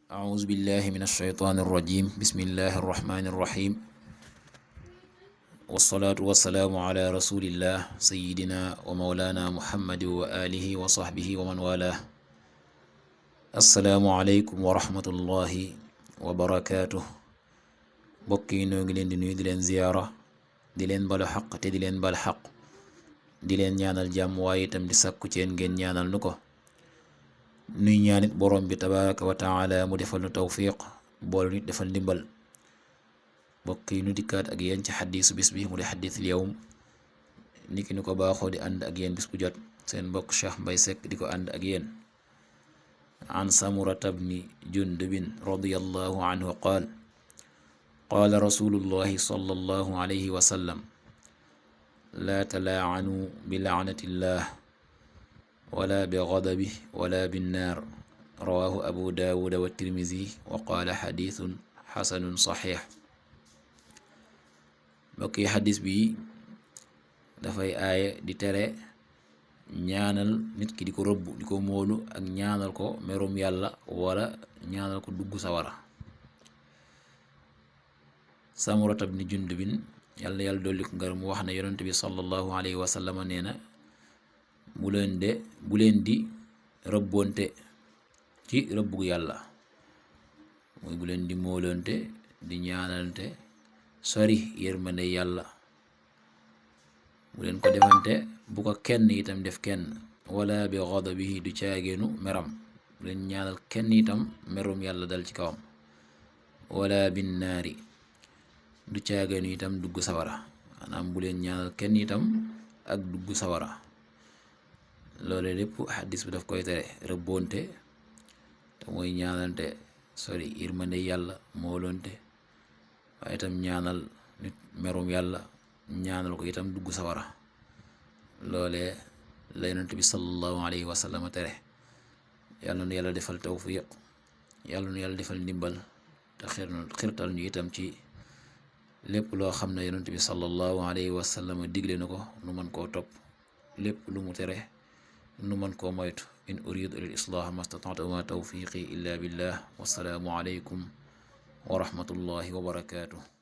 أعوذ بالله من الشيطان الرجيم بسم الله الرحمن الرحيم والصلاة والسلام على رسول الله سيدنا ومولانا محمد وآله وصحبه ومن والاه السلام عليكم ورحمة الله وبركاته bokki noo ngi leen di nuyu di leen ziyaara di leen balu xaq te di leen bal xaq di leen ñaanal jàmm waaye itam di sàkku ci yéen ngeen ñaanal nu ko nuy ñaanit borom bi tabaraka wa taala mu defal nu tawfiq boolu nit defal ndimbal bokk yi nu dikkaat ak yéen ci xadiisu bis bi mu di xadiisul yawm niki nu ko baaxoo di ànd ak yéen bis bu jot seen mbokk Cheikh Mbaye Seck di ko ànd ak yéen an samurata bni jundubin radiyallahu anhu qaal qaala rasulullahi sallallahu alayhi wa sallam laa talaacanu bi lacnatillah wala bi gadabi wala binnaar rawaahu abu daawuda wa tirmisi wa qaala xadiisun xasanun saxiix. mbokk yi xadis bi dafay aaye di tere ñaanal nit ki di ko rëbb di ko móolu ak ñaanal ko merum yàlla wala ñaanal ko dugg sawara. samurata bni jundubin yàlla dolli ko ngërëm mu wax ne yonent bi sallallahu alayhi wa sallam nee na bu leen di rëbbonte ci rëbbug yàlla mooy bu leen di móolonte di ñaanalante sori yërmande yàlla bu leen ko defante bu ko kenn itam def kenn wala bi ghadabihi du caageenu meram bu leen ñaanal kenn itam merum yàlla dal ci kawam wala bin naari du caageenu itam dugg sawara maanaam bu leen ñaanal kenn itam ak dugg sawara. loole lépp xaddis bi daf koy tere rëbbonte te mooy ñaanante sori yërmande yàlla moolonte waaye itam ñaanal nit merum yàlla ñaanal ko itam dugg sawara. loole la yonent bi sallallahu alayhi wa sallam tere. yàlla nu yàlla defal tawfiq yàlla nu yàlla defal ndimbal te xirtal ñu itam ci lépp loo xam ne yonent bi sallallahu alayhi wa sallam digle na ko nu mën koo topp lépp lu mu tere nu mën koo moytu. in uridu lil islaaha mastata'tu wa ma tawfiqi illa billah wassalaamu alaykum wa rahmatullahi wa barakatuh.